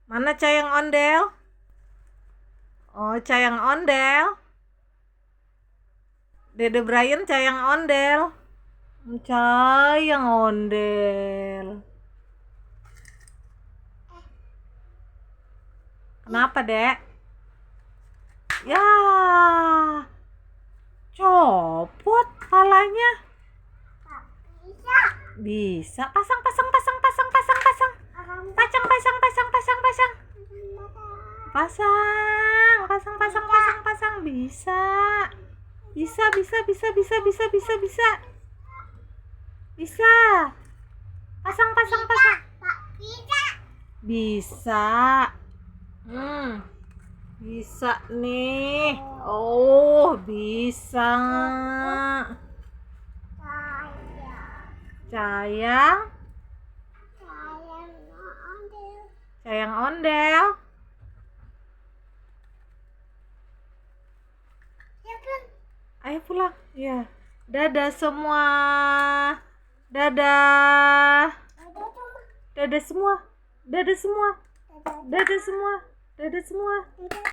Mana Cayang Ondel? Oh, Cayang Ondel. Dede Brian Cayang Ondel. Cayang Ondel. Kenapa, Dek? Ya, copot palanya. Bisa. Pasang. Pacang. Bisa. Bisa. Pasang. Bisa. Bisa nih. Oh, bisa. Cayang Ondel. Ayo pulang. Ya. Dadah semua. Dadah semua.